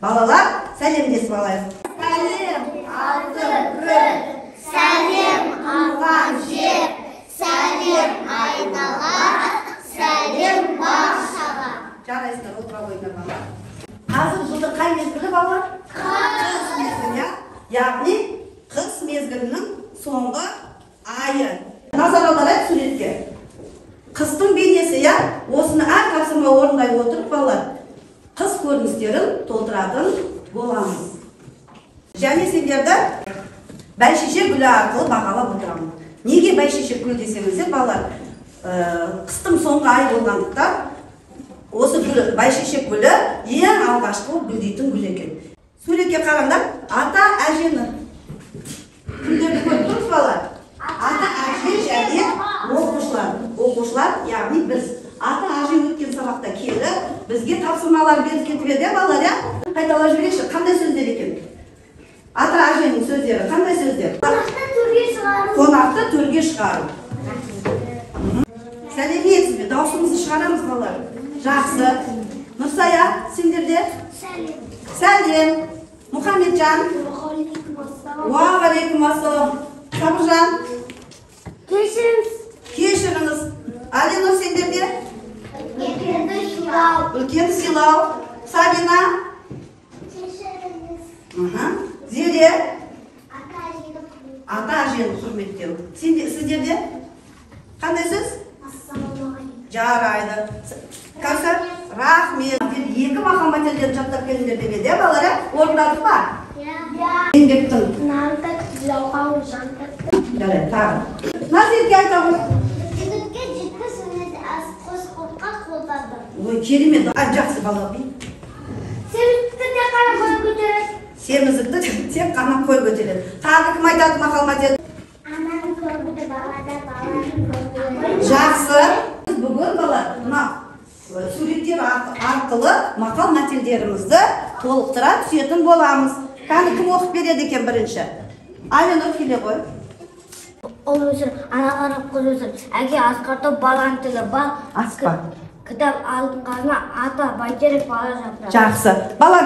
Балалар, сәлемдесіп алайық. Сәлем, алтын күн. Сәлем, туған жер. Сәлем, айнала. Сәлем, баршаға. Жарайсыңдар, отыра қойыңдар, балалар. Қазір жылдың қай мезгілі, балалар? Қыс мезгілі, иә? Яғни қыс мезгілінің соңғы айы. Назар аударайық суретке. Қыстың бейнесі, иә? Осыны әр тапсырма орындай отырып, балалар, қыс көріністерін толтыратын боламыз. Және сендерді бәйшешек гүлі арқылы бағалап отырамын. Неге бәйшешек гүлі десеңіздер, балалар, қыстың соңғы айы болғандықтан осы гүл, бәйшешек гүлі ең алғашқы гүлдейтін гүл екен. Суретке қараңдар, ата әжені кімдерді көріп тұрмыз, балалар? Ата әже және оқушылар. Оқушылар, яғни біз. Ата әже өткен сабақта келіп, бізге тапсырмалар беріп кетіп еді, балалар, иә? Қайталап жіберейікші, қандай сөздер екен? Ата әженің сөздері қандай сөздер? Қонақты төрге шығару. Қонақты төрге шығару. Сәлеметсіз бе? Дауысымызды шығарамыз, балалар. Жақсы. Нұрсая, сендерде? Сәлем. Сәлем. Мұхамеджан. Уағалейкум ассалам. Уағалейкум ассалам. Сабыржан. Кешіріңіз. Кешіріңіз. Алинұр, сендерде? Үлкенді сыйлау. Үлкенді сыйлау. Сабина. Кешіріңіз. Зере. Ата әжені құрметтеу. Ата әжені құрметтеу. Сіздерде? Қандай сөз? Ассалаумағалейкум. Жарайды. Кәусар, рахмет. Екі мақал мәтелдерін жаттап келіңдер деп еді, балалар, ә? Орындадық па? Иә. Еңбектің. Нан тәтті, жалқау жан тәтті. Жарайды, тағы. Назерке айта ғой. Жігітке 70 мінез аз, қос қорқақ қолдады. Ой, керемет. Ай, жақсы бала. Семіздікті тек қана қой көтереді. Семіздікті тек қана қой көтереді. Тағы кім айтады мақал мәтел? Ананың көңілі балада, баланың көңілі. Жақсы. Бүгін бала мына суреттер арқылы мақал мәтелдерімізді толықтыра түсетін боламыз. Кәні кім оқып береді екен бірінші? Айнұр, келе ғой. Ұл өсір, ана қарап қыз өсір. Әке асқар тау, баланың тілі бал. Аспа. Кітап алтын қазына, ата бәйтерек, бала жапырақ. Жақсы. Бала.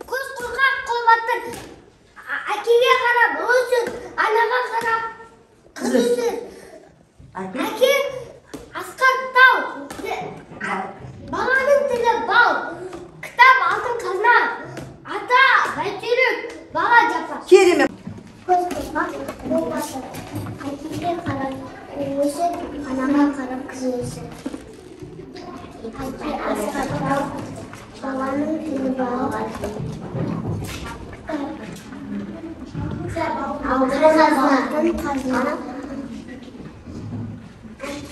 Көз қорқақ, қол батыр. Әкеге қарап ұл өсір, анаға қарап қыз өсір. Әке асқар тау, баланың тілі бал. Кітап алтын қазына, ата бәйтерек, бала жапырақ. Керемет. Көз қорқақ, қол батыр. Әкеге қарап ұл өсір, анаға қарап қыз өсір. Әке асқар тау, баланың тілі бал. Алтын қазына,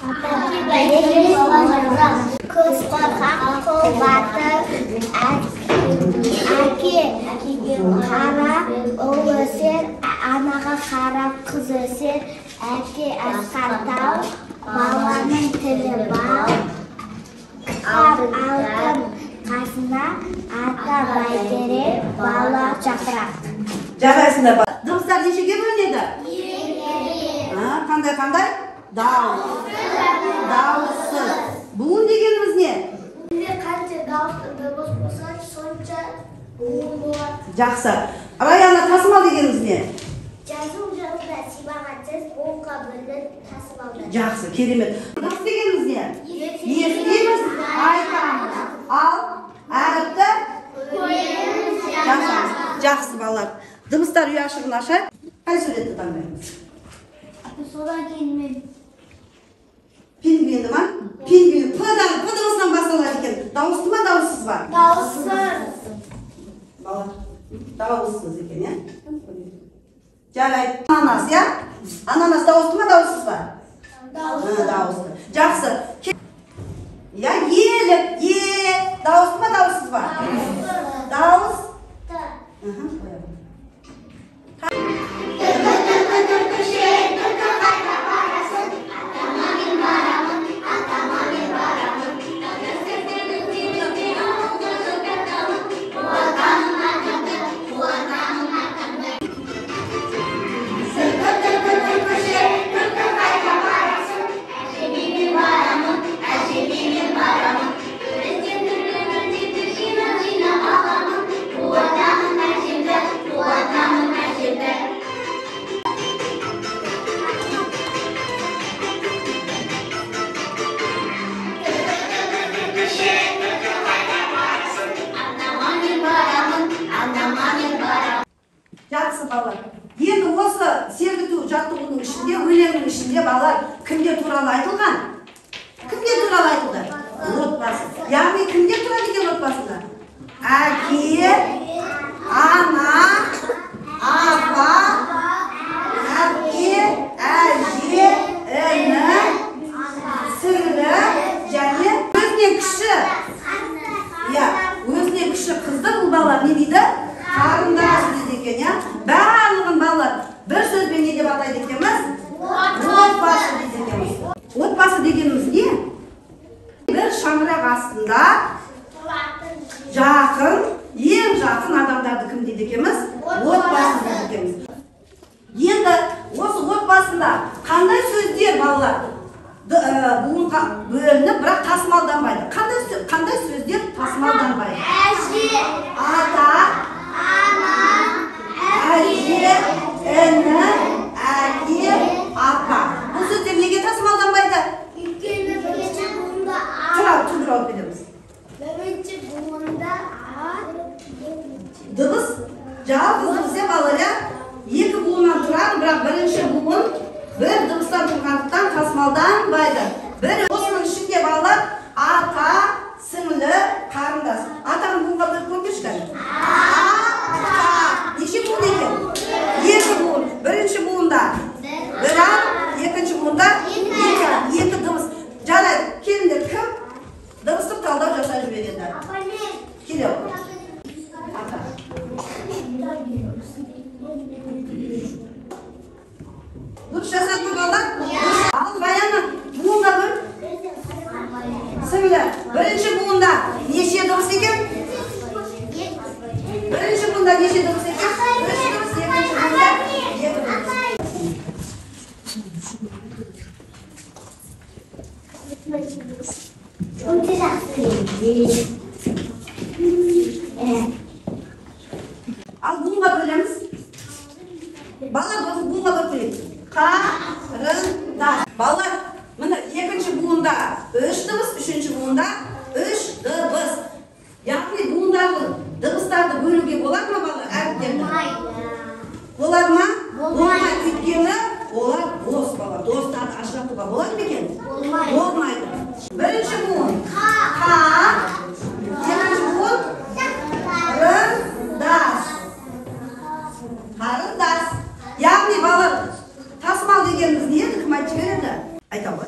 ата бәйтерек, бала жапырақ. Көз қорқақ, қол батыр. Әке қарап ұл өсер, анаға қарап қыз өсер. Әке асқар тау, баланың тілі бал. Кітап алтын қазына, ата бәйтерек, бала жапырақ. Жарайсыңдар. Дыбыстар нешеге бөлінеді? Қандай қандай? Дауыс. Дауыссыз. Буын дегеніміз не? Қанша дауысты дыбыс болса, сонша буын болады. Жақсы. Раяна, тасымал дегеніміз не? Жазу жазуда сипаған сөз буынға бөлініп тасымалданады. Жақсы, керемет. Дыбыс дегеніміз не? Естиміз, айтамыз. Ал әріпті көреміз, жазамыз. Жақсы, балалар. Дыбыстар ұяшығын ашайық. Қай суретті таңдаймыз? Содан кейін мен Пингвинді ма? Пингвин. П-дан, П дыбысынан басталады екен. Дауысты ма, дауыссыз ба? Дауыссыз. Бала, дауыссыз екен, иә? Жарайды. Ананас, иә? Ананас дауысты ма, дауыссыз ба? Дауысты. Дауысты. Жақсы. Иә, елік, е, дауысты ма, дауыссыз ба? Дауыс. Қоямын. Әжеме барамын. балалар. Енді осы сергіту жаттығудың ішінде, өлеңнің ішінде балалар кімдер туралы айтылған? Кімдер туралы айтылды? Отбасы. Яғни кімдер тұрады екен отбасында? Әке, ана, апа, әпке, әже, іні, сіңлі және өзінен кіші. Иә, өзінен кіші қызды бұл балалар не дейді? Қарындас дейді екен, иә? Барлығын балалар бір сөзбен не деп атайды екенбіз? Отбасы дейді екенбіз. Отбасы дегеніміз не? Бір шаңырақ астында жақын, ең жақын адамдарды кім дейді екенбіз? Отбасы дейді екенбіз. Енді осы отбасында қандай сөздер балалар буынға бөлініп, бірақ тасымалданбайды? Қандай сөздер тасымалданбайды? Әже, ата, ана, әже, іні, әке, апа. Бұл сөздер неге тасымалданбайды? Өйткені бірінші буында а. Тұра, тұра алып береміз. Бірінші буында а. Дыбыс, жалғыз дыбыс иә балалар, иә? Екі буыннан тұрады, бірақ бірінші буын бір дыбыстан тұрғандықтан тасымалданбайды. Бір осының ішінде балалар ата, сіңлі, қарындас. Атаны буынға бөліп көріңдерші кәне. Ата. Неше буын екен? Екі буын. Бірінші буында бір әріп, екінші буында екі дыбыс. Жарайды, келіңдер, кім дыбыстық талдау жасай жібереді? Келе ғой. Ата. Дұрыс жасады ма балалар? Ал Баяна, буынға бөл. Сіңлі, бірінші буында неше дыбыс екен? Бірінші буында неше дыбыс екен? Үш дыбыс, екінші буында екі дыбыс. Өте жақсы. Ал буынға бөлеміз. Балалар, буынға бөліп көрейік. Қарындас. Балалар, міне екінші буында үш дыбыс, үшінші буында үш дыбыс. Яғни буындағы дыбыстарды бөлуге болады ма балалар, әріптерді? Болады ма? Болмайды. Өйткені олар дос балалар. Достарды ажыратуға болады ма екен? Болмайды. Болмайды. Бірінші буын қа, екінші буын рындас. Қарындас. Яғни балалар, тасымал дегеніміз не еді? Кім айтып жібереді? Айта ғой.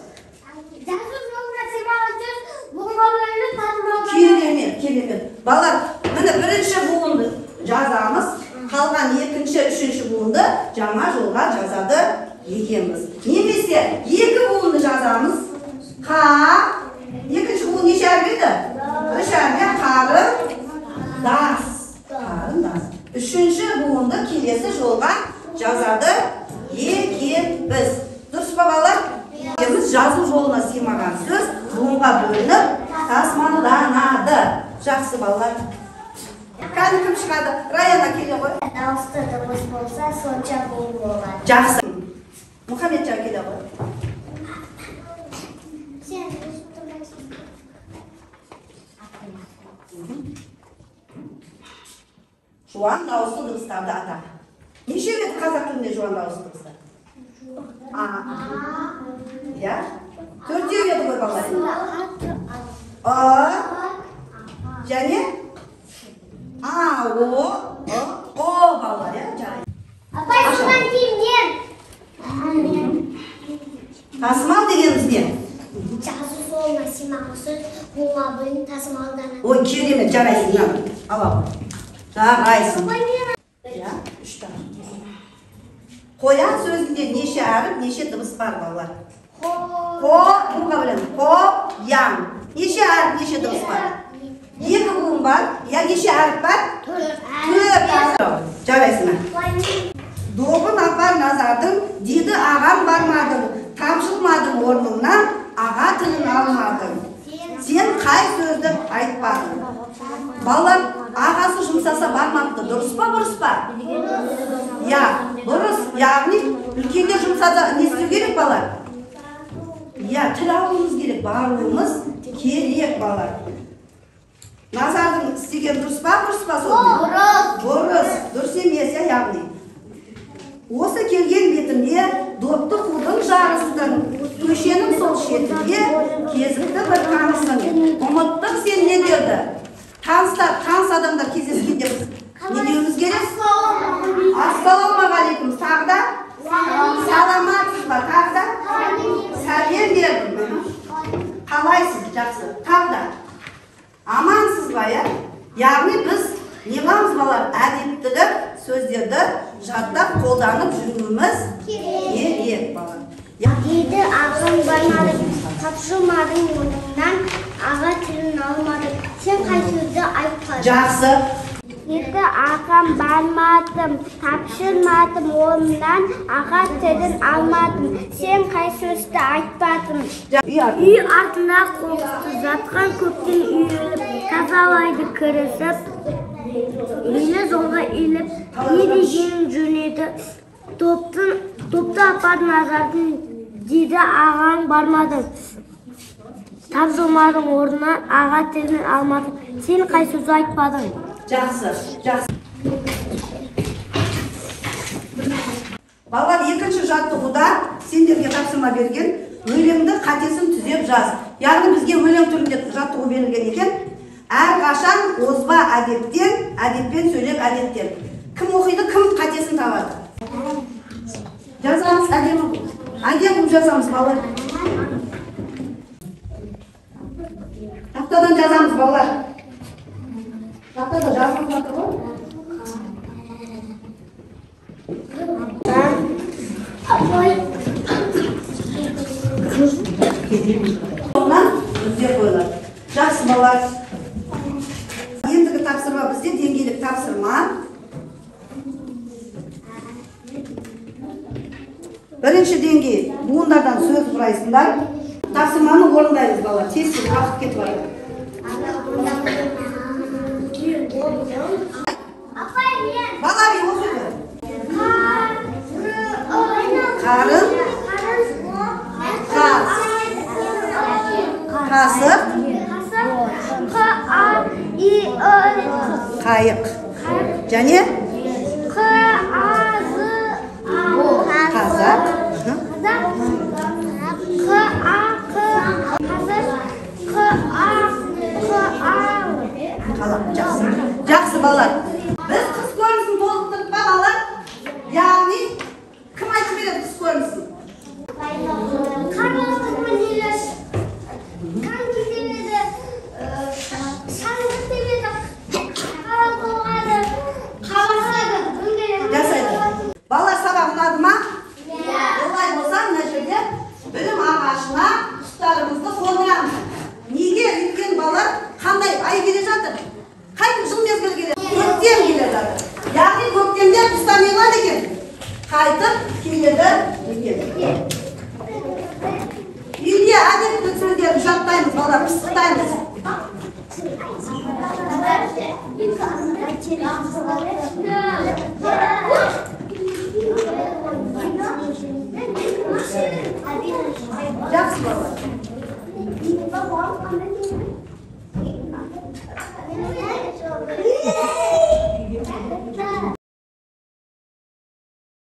Керемет, керемет. Балалар, міне бірінші буынды жазамыз, қалған екінші, үшінші буынды жаңа жолға жазады екенбіз. Немесе екі буынды жазамыз. Қа, екінші буын неше әріп еді? Үш әріп, қарындас. Қарындас. Үшінші буынды келесі жолға жазады екенбіз. Дұрыс па балалар? Біз жазу жолына сыймаған сөз буынға бөлініп тасымалданады. Жақсы балалар. Кәні кім шығады? Раяна келе ғой. Дауысты дыбыс болса, сонша буын болады. Жақсы. Мұхамеджан келе ғой. Жуан дауысты дыбыстарды ата. Неше рет қазақ тілінде жуан дауысты дыбыстар? А. Иә? Төртеу еді ғой балалар. А. Және А, О, Ы, О балалар, иә? Жарайды. Апай, содан кейін мен. Тасымал дегеніміз не? Жазу жолына сыймаған сөз буынға бөлініп тасымалданады. Ой, керемет, жарайсың, мына. Ал, ал. Жарайсың. Иә, үш тағы. Қоян сөзінде неше әріп, неше дыбыс бар балалар? Қо, буынға бөлеміз. Қоян. Неше әріп, неше дыбыс бар? Екі буын бар. Я, неше әріп бар? Төрт. Төрт. Жарайсың. Добын апар Назардың, деді ағам бармадың, тамшылмадың орныңнан, аға тілін алмадың. Сен қай сөзді айтпадың? Балалар, ағасы жұмсаса бармапты. Дұрыс па, бұрыс па? Иә, бұрыс. Яғни үлкендер жұмсаса не істеу керек балалар? Иә, тіл алуымыз керек, баруымыз керек балалар. Назардың істеген дұрыс па, бұрыс па сол? Бұрыс. Бұрыс. Дұрыс емес, иә, яғни. Осы келген бетімде допты қудың жарыстың, көшенің сол шетінде кезікті бір танысың. Ұмыттың сен не деді? Таныстар, таныс адамдар кездескенде біз не деуіміз керек? Ассалаумағалейкум. Тағы да? Саламатсыз ба? Тағы да? Сәлем бердім. Қалайсыз? Жақсы. Тағы да? Амансыз ба, иә? Яғни біз не қыламыз, балалар? Әдептілік сөздерді жаттап қолданып жүруіміз керек, балалар. Дейді ағам бармадым, тапшылмадың орныңнан, аға тілін алмадым. Сен қай сөзді айтпадың? Жақсы. Екі ағам бармадым, тапшылмадым орнынан, аға тілін алмадым. Сен қай сөзді айтпадың? Үй артында қоқысты жатқан көптен үйіліп, тазалайды кірісіп, мені жолға іліп, не дегенің жөн еді? Топты апар назардың, дейді ағаң бармадың. Тапжылмадың орнынан, аға тілін алмадың. Сен қай сөзді айтпадың? Жақсы, жақсы. Балалар, екінші жаттығуда сендерге тапсырма берген, өлеңді қатесін түзеп жаз. Яғни бізге өлең түрінде жаттығу берілген екен. Әрқашан озба әдептен, әдеппен сөйлеп әдеттен. Кім оқиды, кім қатесін табады? Жазамыз, әдемі. Әдемі жазамыз, балалар. Тақтадан жазамыз, балалар. Тақтада жазылып жатыр ғой. Соңынан нүкте қойылады. Жақсы, балалар. Ендігі тапсырма бізде деңгейлік тапсырма. Бірінші деңгей буындардан сөз құрайсыңдар. Тапсырманы орындаймыз, балалар. Тез-тез, уақыт кетіп барады. Балалар, оқиды. Қарын, қас, қасық, қайық. Және қазақ. Жақсы. Жақсы, балалар. Біз қыс көрінісін толықтырдық па, балалар? Яғни кім айтып береді қыс көрінісін? Жасайды. Балалар, сабақ ұнады ма? Олай болса, мына жерде білім ағашына құстарымызды қондырамыз. Неге? Өйткені балалар, қандай ай келе жатыр? Қай жыл мезгілі келе? Көктем келе жатыр. Яғни көктемде құстар не қылады екен? Қайтып келеді екен. Үйде әдепті сөздерді жаттаймыз, балалар, пысықтаймыз. Жақсы, балалар.